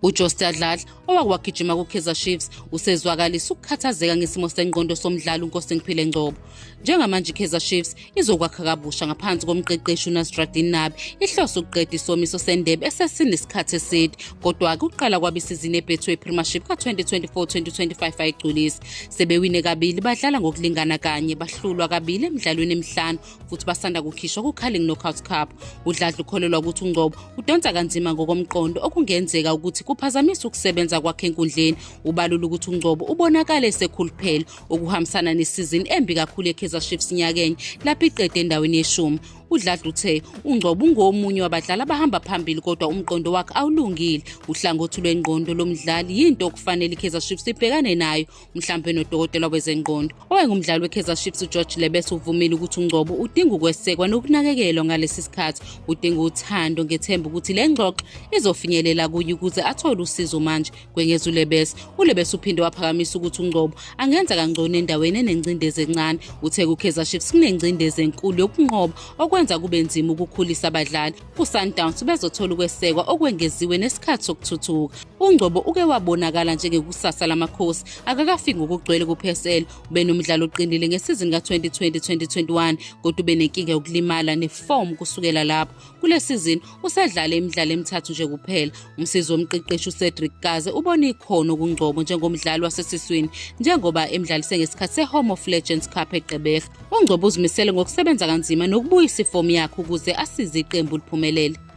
UJosta Dladla owake wagijima kuKaizer Chiefs usezwakalisa ukukhathazeka ngesimo sengqondo somdlali uNkosingiphile Ngcobo. Njengamanje iKaizer Chiefs izokwakha kabusha ngaphansi komqeqeshi uNasruddin Nabi ihlose ukuqeda isomiso sendebe esesinesikhathi eside kodwa-ke ukuqala kwabo isizini eBetway Premiership ka-2024-2025 ayigculisi. Sebewine kabili badlala ngokulingana kanye bahlulwa kabili emidlalweni emihlanu futhi basanda kukhishwa ku-Carling Knockout Cup. UDladla ukholelwa ukuthi uNgcobo udonsa kanzima ngokomqondo okungenzeka ukuthi kuphazamisa ukusebenza kwakhe enkundleni. Ubalula ukuthi uNgcobo ubonakale esekhuluphele okuhambisana nesizini embi kakhulu yeKaizer Chiefs nyakenye lapho iqede endaweni yeshumi. UDladla uthe uNgcobo ungomunye wabadlali abahamba phambili kodwa umqondo wakhe awulungile. Uhlangothi lwengqondo lomdlali yinto okufanele iKaizer Chiefs ibhekane nayo mhlampe nodokotela wezengqondo. Owayengumdlali weKaizer Chiefs uGeorge Lebese uvumile ukuthi uNgcobo udinga ukwesekwa nokunakekelwa ngalesi sikhathi. Udinga uthando ngethemba ukuthi le ngxoxo izofinyelela kuye ukuze athole usizo manje, kwengeza uLebese. ULebese uphinde waphakamisa ukuthi uNgcobo angenza kangcono endaweni enengcindezi encane. Uthe kuKaizer Chiefs kunengcindezi enkulu yokunqoba okwenza kube nzima ukukhulisa abadlali. KuSundowns bezothola ukwesekwa okwengeziwe nesikhathi sokuthuthuka. UNgcobo uke wabonakala njengekusasa laMakhosi akakafiki ngokugcwele ku-PSL. Ubenomdlalo oqinile ngesizini ka-2020-2021 kodwa ubenenkinga yokulimala nefomu kusukela lapho. Kule sizini usedlale imidlalo emithathu nje kuphela. Umsizi womqeqeshi uCedric Kaze ubone ikhono kuNgcobo njengomdlali wasesiswini njengoba emdlalise ngesikhathi se-Home of Legends Cup eGqeberha. UNgcobo uzimisele ngokusebenza kanzima nokubuyisa ifomu yakhe ukuze asize iqembu liphumelele.